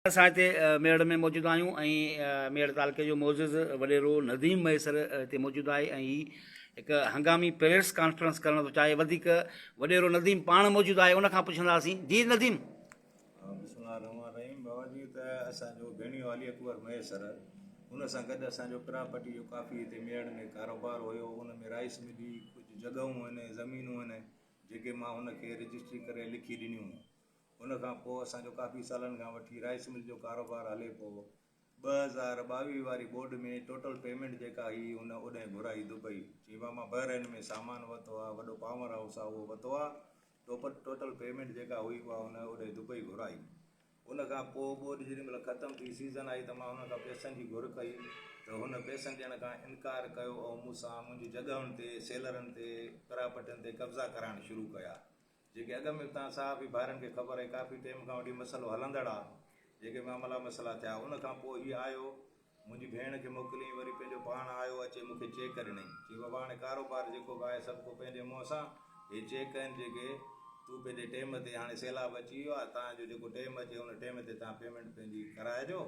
اسان هتي ميهڙ ۾ موجود آهيون ۽ ميهڙ تعلقي جو معزز وڏيرو نديم مهيسر هتي موجود آهي ۽ هي هڪ هنگامي پريس ڪانفرنس ڪرڻ ٿو چاهي وڌيڪ وڏيرو نديم پاڻ موجود آهي ان کان پڇنداسين جي نديم. بسم الله الرحمن الرحيم بابا جي ته اسان جو ڀيڻيو علي اڪبر مهيسر ان سان گڏ اسان جو پراپرٽي جو ڪافي هتي ميهڙ ۾ ڪاروبار هيو ان ۾ رائس ملي ڪجهه جڳهون آهن زمينون آهن جيڪي مان هن کي رجسٽري ڪري لکي ڏنيون ان کان پوء اسان جو ڪافي سالن کان وٺي رائس مل جو ڪاروبار هلي پيو. 2022 واري ٻوڏ ۾ ٽوٽل پيمينٽ جيڪا هئي ان اوڏهين گهرائي دبئي. چيائين ڀاء مان بحرين ۾ سامان وتو آ وڏو پاور هائوس آ اهو وتو آ ٽوٽل پيمينٽ جيڪا هئي اها ان اوڏهين دبئي گهرائي. ان کان پوء ٻوڏ جيڏي مهل ختم ٿي سيزن آئي ته مان ان کان پئسن جي گهر ڪئي ته هن پئسن ڏيڻ کان انڪار ڪيو ۽ مون سان منهنجي جڳهن تي سيلرن تي پراپرٽين تي قبضا ڪرائڻ شروع ڪيا. جيڪي اڳ ۾ به توهان صحافي ڀائرن کي خبر آهي ڪافي ٽيم کان وٺي مسئلو هلندڙ آ جيڪي معاملا مسئلا ٿيا ان کان پوء هي آيو منهنجي ڀيڻ کي موڪليائين وري پنهنجو پاڻ آيو اچي مون کي چيڪ ڏنائين چي بابا هاڻي ڪاروبار جيڪو به آهي سڀ ڪو پنهنجي منهن سان هي چيڪ آهن جيڪي تون پنهنجي ٽيم تي هاڻي سيلاب اچي ويو آ توهان جو جيڪو ٽيم اچي ان ٽيم تي توهان پيمينٽ پنهنجي ڪرائجو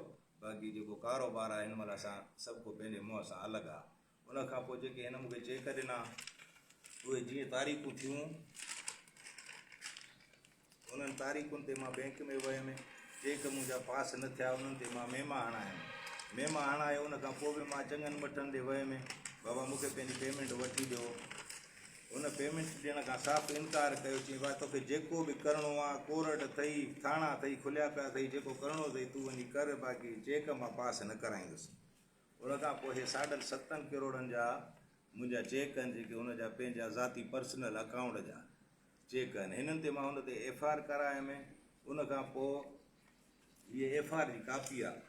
باقي جيڪو ڪاروبار آهي هن مهل اسان سڀ ڪو پنهنجي منهن سان الڳ آ ان کان پوء جيڪي هن مون کي چيڪ ڏنا، اهي جيئن تاريخون ٿيون، انهن تاريخن تي مان بئنڪ ۾ ويم، چيڪ منهنجا پاس نه ٿيا، انهن تي مان ميما هڻايم. ميما هڻائي ان کان پوء به مان چڱن مٺن ڏي ويم، بابا مون کي پنهنجي پيمينٽ وٺي ڏيو. هن پيمينٽ ڏيڻ کان صاف انڪار ڪيو، چيائين ڀاء توکي جيڪو به ڪرڻو آ، ڪورٽ اٿئي، ٿاڻا اٿئي، کليا پيا اٿئي، جيڪو ڪرڻو اٿئي تون وڃي ڪر، باقي چيڪ مان پاس نه ڪرائيندس. ان کان پوء هي ساڍن ستن ڪروڙن جا منهنجا چيڪ آهن جيڪي هن جا پنهنجا ذاتي پرسنل اڪائونٽ جا چيڪ آهن هنن تي مان هن تي ايف I R ڪرايم ان کان پوء هيء ايف I R جي ڪاپي آهي.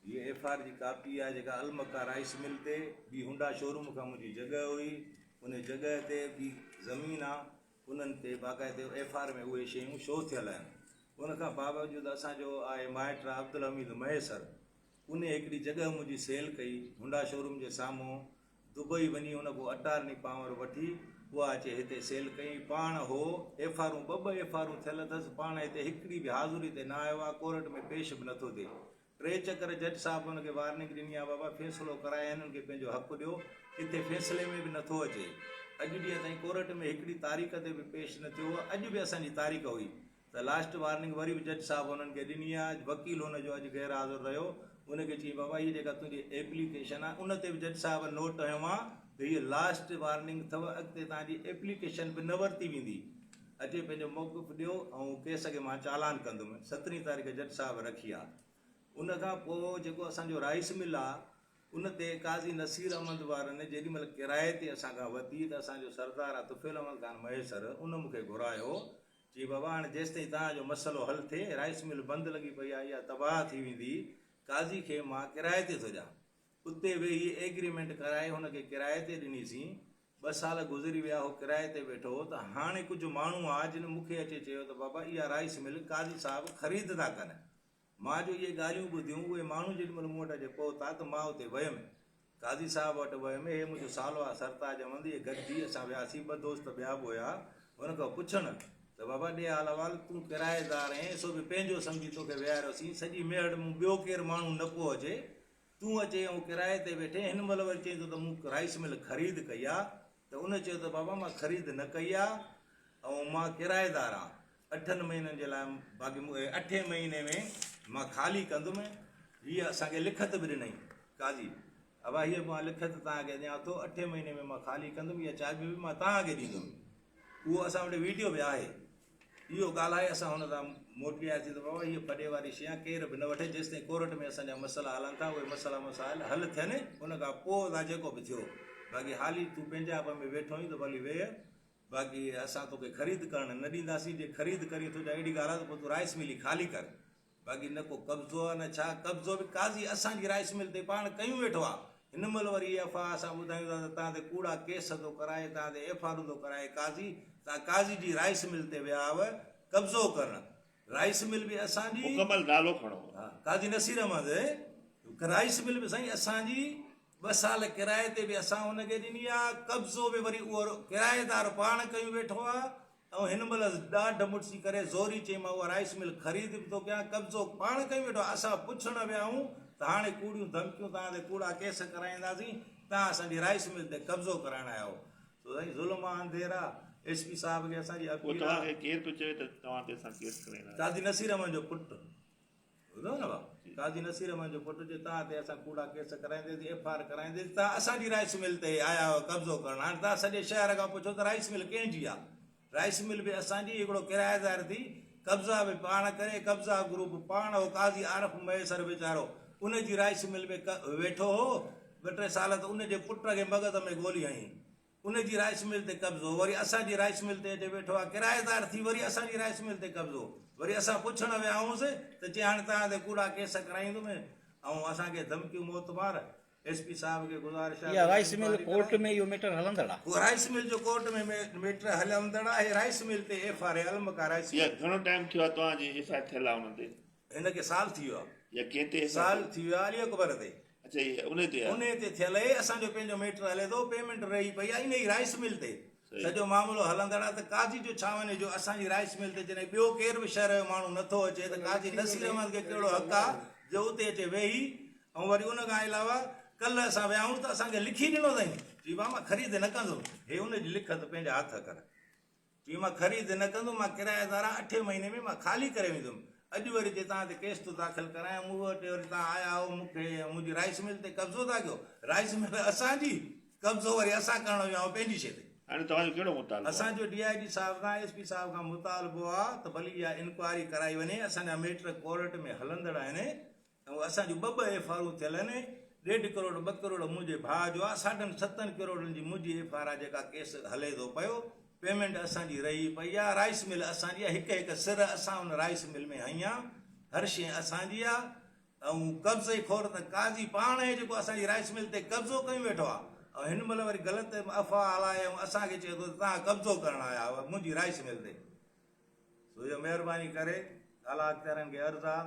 هيء ايف I R جي ڪاپي آهي جيڪا المڪا رائيس مل تي ٻي هونڊا شوروم کان منهنجي جڳهه هئي ان جڳهه تي ٻي زمين آ انهن تي باقاعدي ايف I R ۾ اهي شيون شو ٿيل آهن ان کان باوجود اسان جو آهي مائٽ عبدالحميد مهيسر انهي هڪڙي جڳهه منهنجي سيل ڪئي هونڊا شوروم جي سامهون دبئي وڃي ان ڪو اٽارني پاور وٺي اها اچي هتي سيل ڪئي پاڻ هو ايف آرون ٻه ٻه ايف آرون ٿيل اٿس پاڻ هتي هڪڙي به حاضري تي نه آيو آهي ڪورٽ ۾ پيش به نٿو ٿئي ٽي چڪر جج صاحب هن کي وارننگ ڏني آهي بابا فيصلو ڪرائي هنن کي پنهنجو حق ڏيو ڪٿي فيصلي ۾ به نٿو اچي اڄ ڏينهن تائين ڪورٽ ۾ هڪڙي تاريخ تي به پيش نه ٿيو اڄ به اسان جي تاريخ هئي ته لاسٽ وارننگ وري به جج صاحب هنن کي ڏني آهي وڪيل هن جو اڄ غير حاضر رهيو ان کي چيائين بابا هي جيڪا تنهنجي ايپليڪيشن آهي ان تي به جج صاحب نوٽ هنيو آهي ته هي لاسٽ وارننگ اٿو اڳتي توهان جي ايپليڪيشن به نه ورتي ويندي اچي پنهنجو موقف ڏيو ۽ ڪيس کي مان چالان ڪندم. سترهين تاريخ جج صاحب رکي آ. ان کان پوء جيڪو اسان جو رائيس مل آ، ان تي قاضي نصير احمد وارن جيڏي مهل ڪرائي تي اسان کان ورتي ته اسان جو سردار آ طفيل احمد خان مهيسر، ان مون کي گهرايو، چي بابا هاڻي جيستائين توهان جو مسئلو حل ٿئي، رائيس مل بند لڳي پئي آ، اها تباهه ٿي ويندي، قاضي کي مان ڪرائي تي ٿو ڏيان. اتي ويهي ايگريمينٽ ڪرائي هن کي ڪرائي تي ڏنيسين. ٻه سال گذري ويا هو ڪرائي تي ويٺو هو ته هاڻي ڪجهه ماڻهو آ جن مون کي اچي چيو ته بابا اها رائيس مل قاضي صاحب خريد ٿا ڪن. مان جو اهي ڳالهيون ٻڌيون اهي ماڻهو جيڏي مهل مون وٽ اچي پهتا ته مان اتي ويم. قاضي صاحب وٽ ويم هي منهنجو سالو آ سرتاج احمد اهي گڏجي اسان وياسين ٻه دوست ٻيا به هيا هن کان پڇڻ ته بابا ڏي حال احوال تون ڪرائيدار آهين سو به پنهنجو سمجهي توکي ويهاريوسين سڄي ميهڙ مون ٻيو ڪير ماڻهو نه پيو اچي تون اچي ۽ ڪرائي تي ويٺين، هن مهل وري چئين ٿو ته مون رائيس مل خريد ڪئي آ ته ان چيو ته بابا مان خريد نه ڪئي آ ۽ مان ڪرائيدار آن اٺن مهينن جي لاء باقي اٺين مهيني ۾ مان خالي ڪندم، هيء اسان کي لکت به ڏنائين قاضي ابا هيء مان لکت توهان کي ڏيان ٿو اٺين مهيني ۾ مان خالي ڪندم اها چاٻي به مان توهان کي ڏيندم اهو اسان وٽ ويڊيو به آهي. اهو ڳالهائي اسان هن تان موٽي آياسين ته بابا هيء ڦڏي واري شيء آهي، ڪير به نه وٺي، جيستائين ڪورٽ ۾ اسان جا مسئلا هلن ٿا، اهي مسئلا مسائل حل ٿين، ان کان پوء ادا جيڪو به ٿيو. باقي حالي تون پنهنجائپ ۾ ويٺو آهين ته ڀلي ويهه، باقي اسان توکي خريد ڪرڻ نه ڏينداسين، جي خريد ڪرين ٿو جا اهڙي ڳالهه آهي ته پوء تون رائيس مل ئي خالي ڪر. باقي نه ڪو قبضو آ نه ڇا، قبضو به قاضي اسان جي رائيس مل تي پاڻ ڪيون ويٺو آ. هن مهل وري اهي افواهه اسان ٻڌايون ٿا ته توهان تي ڪوڙا ڪيس ٿو ڪرائي، توهان تي ايف آرون ٿو ڪرائي قاضي، توهان قاضي جي رائيس مل تي ويا آهيو قبضو ڪرڻ، رائيس مل به اسان جي. مڪمل نالو کڻو. ها قاضي نصير احمد رائيس مل به سائين اسان جي، ٻه سال ڪرائي تي به اسان هن کي ڏني آ، قبضو به وري اهو ڪرائيدار پاڻ ڪيون ويٺو آ. ۽ هن مهل ڏاڍ مڙسي ڪري زوري چئي مان اها رائيس مل خريد به ٿو ڪيان، قبضو پاڻ ڪيون ويٺو آهي، اسان پڇڻ ويا آهيون ته هاڻي ڪوڙيون ڌمڪيون توهان تي ڪوڙا ڪيس ڪرائينداسين، توهان اسان جي رائيس مل تي قبضو ڪرائڻ آيا آهيو. سو سائين ظلم آ انڌير آ، ايس پي صاحب کي اسان جي پوء اپيل توهان آ. کي ڪير پيو چوي ته توهان تي اسان ڪيس ڪرائينداسين؟ قاضي نصير احمد جو پٽ. ٻڌو نه ڀاء قاضي نصير احمد جو پٽ چي توهان تي اسان ڪوڙا ڪيس ڪرائينديسين ايف I R ڪرائينديسين توهان اسان جي رائيس مل تي آيا آهيو قبضو ڪرڻ هاڻي توهان سڄي شهر کان پڇو ته رائيس مل ڪنهن جي آهي رائيس مل به اسان جي هڪڙو ڪرائيدار ٿي قبضا به پاڻ ڪري قبضا گروپ پاڻ هو قاضي عارف مهيسر ويچارو ان جي رائيس مل ۾ ويٺو هو ٻه ٽي سال ته ان جي پٽ کي مغز ۾ گولي هنئي ان جي رائيس مل تي قبضو وري اسان جي رائيس مل تي اچي ويٺو آ ڪرائيدار ٿي وري اسان جي رائيس مل تي قبضو وري اسان پڇڻ ويا هونس ته چي هاڻي توهان تي ڪوڙا ڪيس ڪرائيندم ۽ اسان کي ڌمڪيون موت مار ايس پي صاحب کي گذارش آ اها رائيس مل ڪورٽ ۾ اهو ميٽر هلندڙ آ. اهو رائيس مل جو ڪورٽ ۾ ميٽر هلندڙ آ هي رائيس مل تي ايف آر اي المڪا رائيس اها مل. گهڻو ٽائيم ٿيو آ توهان جي ايف I R ٿيل آ ان تي؟ هن کي سال ٿي ويو آ. يا ڪنهن تي ايف I R سال ٿي ويو آ علي اڪبر تي. اڇا هي انهي تي آ. انهي تي ٿيل اهي اسان جو پنهنجو ميٽر هلي ٿو پيمينٽ رهي پئي آ انهي رائيس مل تي سڄو معاملو هلندڙ آ ته قاضي جو ڇا وڃي جو اسان جي رائيس مل تي جڏهن ٻيو ڪير به شهر جو ماڻهو نٿو اچي ته قاضي نصير احمد کي ڪهڙو حق آ جو اتي اچي ويهي ۽ وري ان کان علاوه ڪلهه اسان ويا آهيون ته اسان کي لکي ڏنو اٿائين چي ڀاء مان خريد نه ڪندس هي ان جي لکت پنهنجا هٿ ڪر. چي مان خريد نه ڪندم، مان ڪرايه دار آهيان، اٺين مهيني ۾ مان خالي ڪري ويندم. اڄ وري جي توهان تي ڪيس ٿو داخل ڪرايان، مون وٽ وري توهان آيا آهيو، مون کي منهنجي رائيس مل تي قبضو ٿا ڪيو، رائيس مل اسان جي، قبضو وري اسان ڪرڻ ويا آهيون پنهنجي شيء تي. هاڻي توهان جو ڪهڙو مطالبو آهي؟ اسان جو ڊي I جي صاحب کان، ايس پي صاحب کان مطالبو آهي ته ڀلي اها انڪوائري ڪرائي وڃي، اسان جا ميٽر ڪورٽ ۾ هلندڙ آهن، ۽ اسان جون ٻه ٻه ايف آرون ٿيل آهن، ڏيڍ ڪروڙ ٻه ڪروڙ منهنجي ڀاء جو آ، ساڍن ستن ڪروڙن جي منهنجي ايف آر آ جيڪا ڪيس هلي ٿو پيو، پيمينٽ اسان جي رهي پئي آ، رائيس مل اسان جي آ، هڪ هڪ سر اسان ان رائيس مل ۾ هنئي آ، هر شيء اسان جي آ، ۽ قبضي خور ته قاضي پاڻ آهي جيڪو اسان جي رائيس مل تي قبضو ڪيون ويٺو آ، ۽ هن مهل وري غلط افواهه هلائي ۽ اسان کي چئي ٿو ته توهان قبضو ڪرڻ آيا آهيو منهنجي رائيس مل تي. سو اهو مهرباني ڪري اعليٰ اختيارين کي عرض آ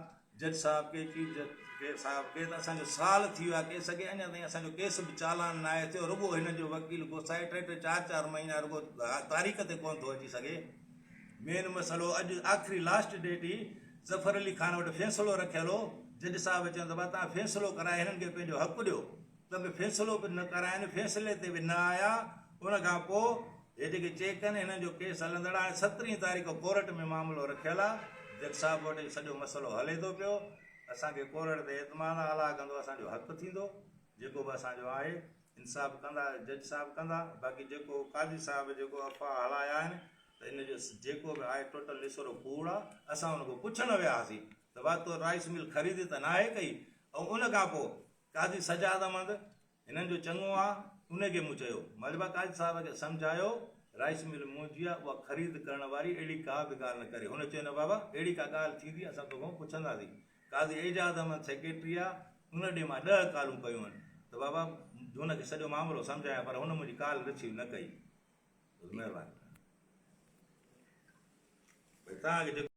جج صاحب کي چيف جج کي صاحب کي ته اسان جو سال ٿي ويو آ ڪيس کي اڃا تائين اسان جو ڪيس به چالان ناهي ٿيو رڳو هنن جو وڪيل گوسائي ٽي ٽي چار چار مهينا رڳو تاريخ تي ڪونه ٿو اچي سگهي مين مسئلو اڄ آخري لاسٽ ڊيٽ هئي ظفر علي خان وٽ فيصلو رکيل هو جج صاحب چيو ته بابا توهان فيصلو ڪرائي هنن کي پنهنجو حق ڏيو ته به فيصلو به نه ڪرائين، فيصلي تي به نه آيا، ان کان پوء هي جيڪي چيڪ آهن هنن جو ڪيس هلندڙ آهي، هاڻي سترهين تاريخ ڪورٽ ۾ معاملو رکيل آهي، جج صاحب وٽ اهو سڄو مسئلو هلي ٿو پيو، اسان کي ڪورٽ تي اعتماد آهي، الله ڪندو اسان جو حق ٿيندو، جيڪو به اسان جو آهي انصاف ڪندا جج صاحب ڪندا، باقي جيڪو قاضي صاحب جيڪو افواهه هلايا آهن ته ان جو جيڪو به آهي ٽوٽل نسورو ڪوڙ آهي، اسان ان کان پڇڻ ويا هئاسين ته ڀاء تو رائيس مل خريد ته ناهي ڪئي ۽ ان کان پوء قاضي سجاد احمد هنن جو چڱو آ، ان کي مون چيو، مالبا قاضي صاحب کي سمجهايو، رائيس مل منهنجي آ، اها خريد ڪرڻ واري اهڙي ڪا به ڳالهه نه ڪري. هن چيو نه بابا، اهڙي ڪا ڳالهه ٿيندي اسان توکان پڇنداسين. قاضي اعجاز احمد سيڪريٽري آ، ان ڏي مان ڏهه ڪالون ڪيون آهن ته بابا هن کي سڄو معاملو سمجهايان پر هن منهنجي ڪال رسيو نه ڪئي. مهرباني. ڀئي توهان کي جيڪو.